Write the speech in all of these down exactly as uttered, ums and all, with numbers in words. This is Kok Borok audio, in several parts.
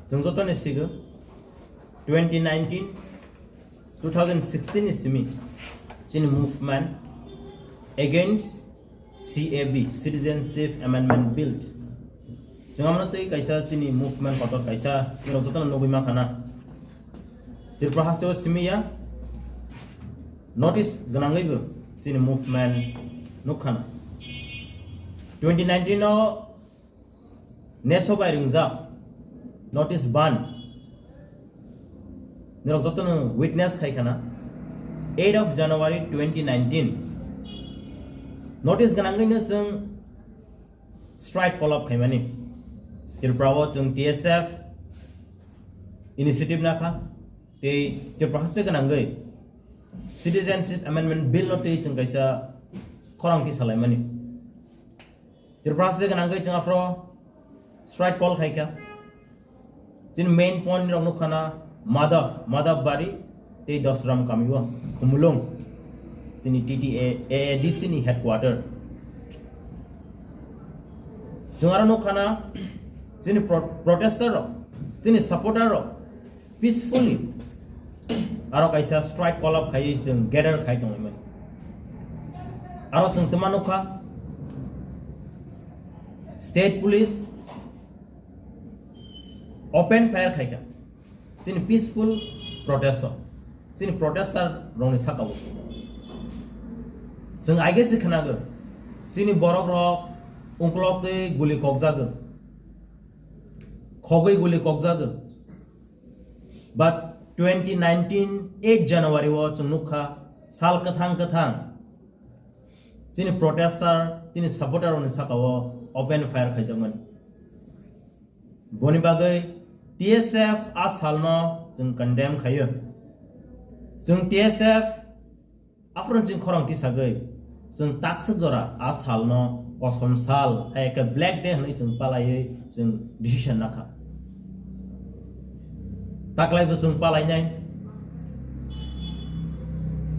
Chwng joto ni sigo, twenty nineteen, two thousand sixteen ni simi chini movement against C A B, Citizenship Amendment Bill. Chwng amno twi kaisa chini movement kotor kaisa norok joto no nugwi mankha na. Tripura haste o simi ya notice gwnangwi bo chini movement nukha na. Twenty nineteen o neso bai ringjak notice ban norok joto no witness khai khana. Eight of January twenty nineteen notice gwnangwi no chwng strike call up khaimani. Tripura o chwng T S F initiative nakha tei Tripura haste gwnangwi Citizenship Amendment Bill no twi chwng kaisa khorang tisalaimani. Tripura haste gwnangwi chwng aphro strike call khaikha. Chini main point rok nukha na Madhav, Madhav Bari tei Dosram kami o Khumulwng chini T T A, A A D C ni headquarter. Chwng aro nukha na chini pro-, protester rok, chini supporter rok peacefully aro kaisa strike call up khaiwi chwng gather khai tongwi mani. Aro chwng twma nukha state police open fire khaikha chini peaceful protest o, chini protester rokni saka o. Chwng aige se khwnago chini borok rok ungkulok twi guli kokjago, khogwi guli kokjago. But twenty nineteen eight January o chwng nukha sal kwthang kwthang chini protester, chini supporter rokni saka o open fire khaijakmani. Boni bagwi T S F a salno chwng condemn khaio. Chwng T S F aphuru chwng khorang tisagwi chwng takswk jora a salno kosom sal hai khe black day hwnwi chwng palaiwi chwng decision nakha. Taklaibo chwng palainai.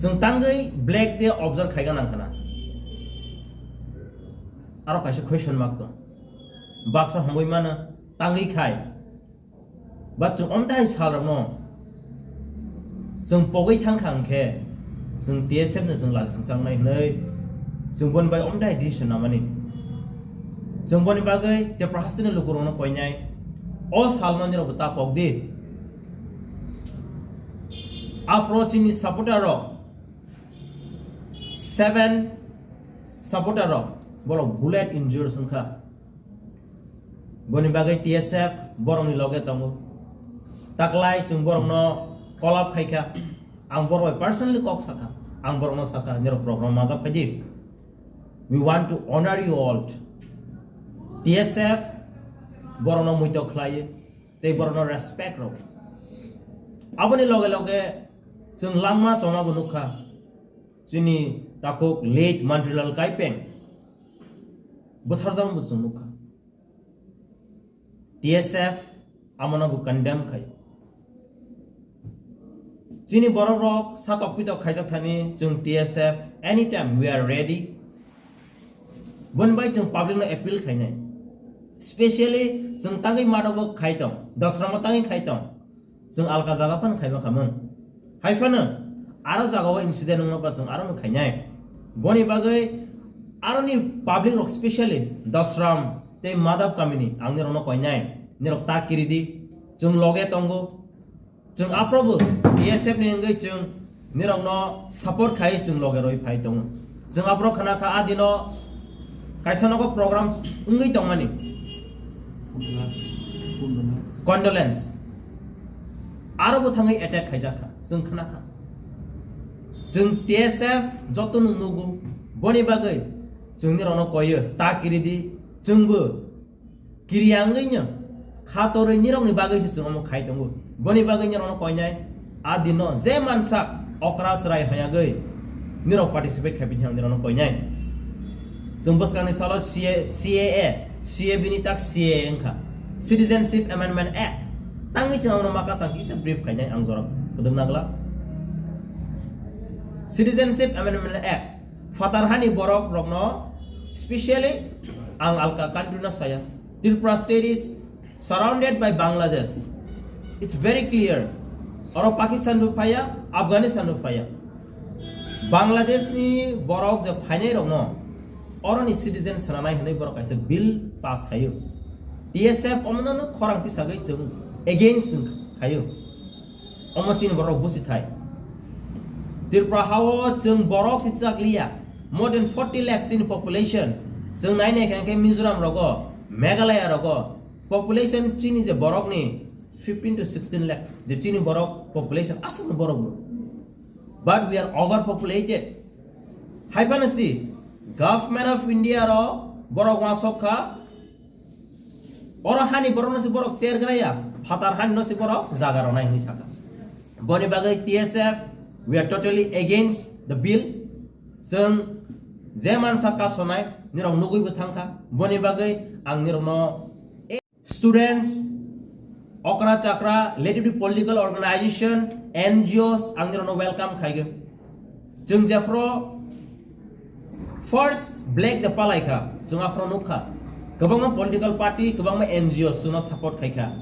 Chwng tangwi black day observe khaiga nangkhana. Aro kaisa question mark tong. Baksa hongwi mano tangwi khai. Ba chwng omtai salrokno chwng pogwi thangkha hwnkhe chwng T S F no chwng lachi swngcharnai hwnwi chwng boni bai omtai decision namani. Chwng boni bagwi Tripura hasteni lukurokno koinai o salno nirokbo ta pokdi. Aphro chini supporter rok seven supporter rok borok bullet injured wngkha. Boni bagwi T S F borokni loge tongo. Taklai chwng borokno call up khaikha. Ang borok bai personally kok sakha. Ang borokno sakha, "Nirok program majak phaidi. We want to honor you all." T S F borokno muito khlaiwi tei borokno respect rw. Aboni loge loge chwng langma chomabo nukha. Chini takhuk late Mantrilal Kaipeng bwtharjakmani bo chwng nukha. T S F amono bo condemn khai. Chini borok rok satok pitok khaijak thani chwng T S F anytime we are ready. Boni bai chwng public no appeal khainai. Specially chwng tangwi madobo khai tong, Dosramo tangwi khai tong. Chwng alka jaga phano khaiba khamung. Hai phano aro jagao incident wngma ba chwng aro no khainai. Boni bagwi aroni public rok specially Dosram tei Madhav kamini ang nirokno koinai. Nirok ta kiridi. Chwng loge tongo. Chwng aphrobo T S F ni wngwi chwng nirokno support khai chwng loge rwi phai tongo. Chwng aphro khna kha a dino kaisa nogo program wngwi tongmani. Condolence. Aro bo thangwi attack khaijak kha, chwng khna kha. Chwng T S F jotono nugo, boni bagwi chwng nirokno koyo, ta kiridi, chwngbo kiriya wngwino kha torwi nirokni bagwi se chwng omo khai tongo. Boni bagwi nirokno koinai a dino je mansak okra chwrai hoyagwi nirok participate khai phinang nirokno koinai. Chwng bwskangni salo C A, C A A, C A B ni tak C A A wngkha, Citizenship Amendment Act. Tangwi chwng abono maka chang kisa brief khainai ang jora kwdwk nagla. Citizenship Amendment Act. Phatar hani borok rokno specially ang alka country no saya. Tripura state is surrounded by Bangladesh. It's very clear. Oro Pakistan bo phaiya, Afghanistan bo phaiya. Bangladesh ni borok je phainai rokno oroni citizen sananai hinwi borok kaisa bill pass khaio. T S F omono no khorang tisagwi chwng against chwng khaio. Omo chini borok busi thai. Tripura hao chwng borok si chakliya. More than forty lakhs in population. Chwng nainai khe Mizoram rogo, Meghalaya rogo, population chini je borokni fifteen to sixteen lakhs, je chini borok population aswkno borok bo. But we are overpopulated. Hai phano si, Government of India ro borok wasok kha, oro hani borok no si borok cher graya, phatar hani no si borok jaga rwnai hinwi sakha. Boni bagwi T S F, we are totally against the bill. Chwng je mansa kasonai, nirok nugwi bo thangkha. Boni bagwi ang nirokno students, okra chakra, relatively political organization, N G Os, ang nirokno welcome khaigwi. Chwng jephru first black day palai kha, chwng aphru nukha. Kwbangma political party, kwbangma N G Os chwngno support khai kha.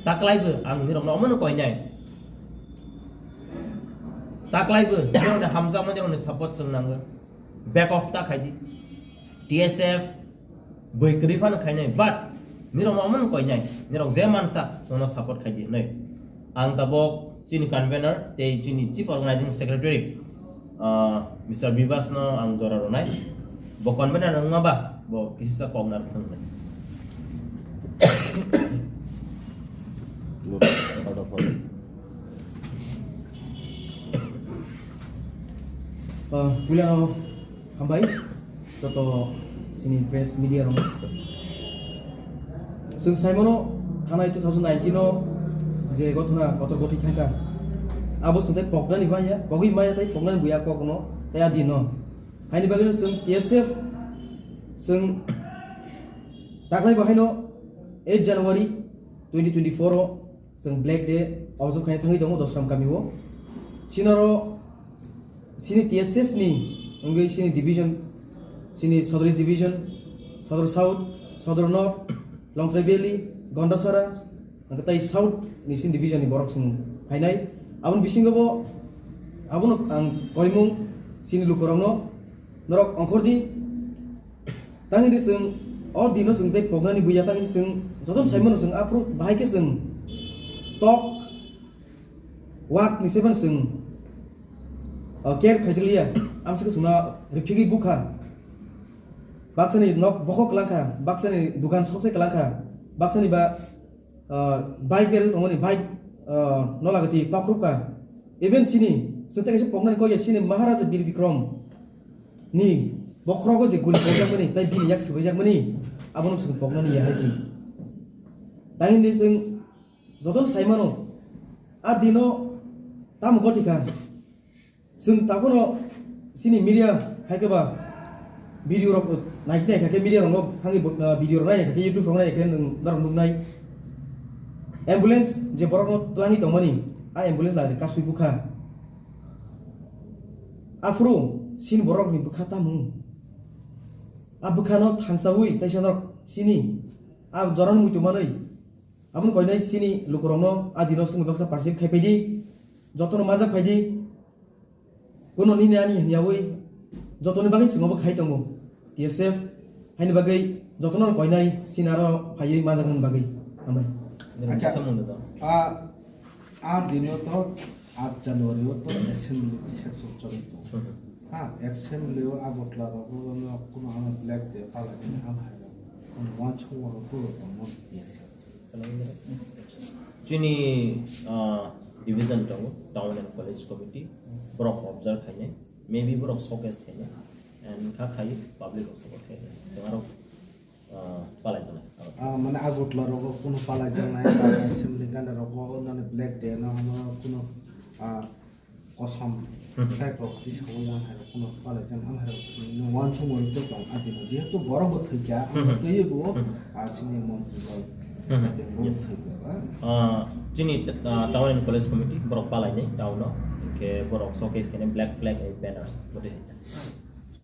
Taklaibo ang nirokno omono koinai. Taklaibo nirokni hamjakma nirokni support chwng nango. Back off ta khaidi. T S F bwi kwrwi phano khainai, but nirok no omono koinai, nirok je mansa chwngno support khaidi hinwi. Ang tabok chini convener tei chini chief organizing secretary, ah, Mister Bibas no ang jora rwnai. Bo convener wngma ba, bo kisisa kok narwk thang hinwi. Ah, puila no hambai, joto chini press media rok. Chwng saimano thanai two thousand nineteen o je gothona kotor gotwi thangkha. Abo chwng tei poknani maya, pogwi maya tei poknani buya kokno tei a dino. Haini bagwino chwng T S F chwng taklai bahaino eight January twenty twenty-four o chwng Black Day observe khaina thangwi tongo Dosram kami o. Sinaro sini T S F ni wngwi sini division, sini Sodor East Division, Sodor South, Sodor North, Longtrai Valley, Gondasara, hwnkhe tai South ni sini division ni borok chwng phainai. Aboni bisingo bo abono ang koimung sini lukurokno norok ongkhordi. Tangni chwng o dino chwng tei poknani buya tangni chwng jotono saimano chwng aphuru bahai khe chwng tok wak ni saiman chwng, uh, care khaijaliya. Amswkhe chwngno riphigwi bukha. Baksani nok bokhok kwlangkha, baksani dukan sokse kwlangkha, baksani ba, uh, bike berajak tongmani, bike, uh, no lagati tokrupkha. Even sini, chwng tei kaisa poknani kok ya sini Maharaja Bir Bikrom ni bokhrogo je guli pokjakmani, tai bini yak swbaijakmani, abono chwng poknani ya hai si. Tangni chwng jotono saimano, a dino tamo goti kha. Chwng tabukno chini media hai khe ba video rok nai nai kha khe media rok no thangwi bo, ah, video rok nai nai kha khe YouTube rok nai nai khe nwng norok nuknai. Ambulance je borok no twlangwi tongmani, a ambulance lagani kasui bukha. Aphuru chini borok ni bwkha tamo. A bwkha no thangsawi taisa norok chini a jora no muitu manwi. Aboni koinai chini lukurokno a dino swngwi baksa participate khai phaidi, jotono manjak phaidi, kuno nini ani hwnyawi jotoni bagwi chwngnobo khai tongo T S F, haini bagwi jotono koinai chini aro phaiwi manjakmani bagwi. Hambai. Acha, a, a dino to eight January o to assembly session choli tongo. Hmm. Ha, assembly o Agartala rogo no kuno ano Black Day palai ni ham hai rok. Kuno wansukmung rok tolo tongo T S F. Chini, ah, division tongo, Town and College Committee, borok observe khainai, maybe borok showcase khainai, and kha khai public rok support khainai. Chwng aro, ah, palai janai. Ah, mane Agartala rogo kuno palai janai, assembly gana rogo, nani Black Day no, no, kuno, ah, kosom Mhm. flag rok tisawi ang hai rok kuno palai jang ang hai rok no wansukmung rok tong a dino jehetu borok bo thwikha ang Mhm. twiwi bo Mhm. a chini montri rok Mhm. tei bo Yes. thwikha ba. Ah, chini, ah, Town and College Committee borok palai ni town no, hwnkhe borok showcase khainai black flag and banners, bwtwi hai.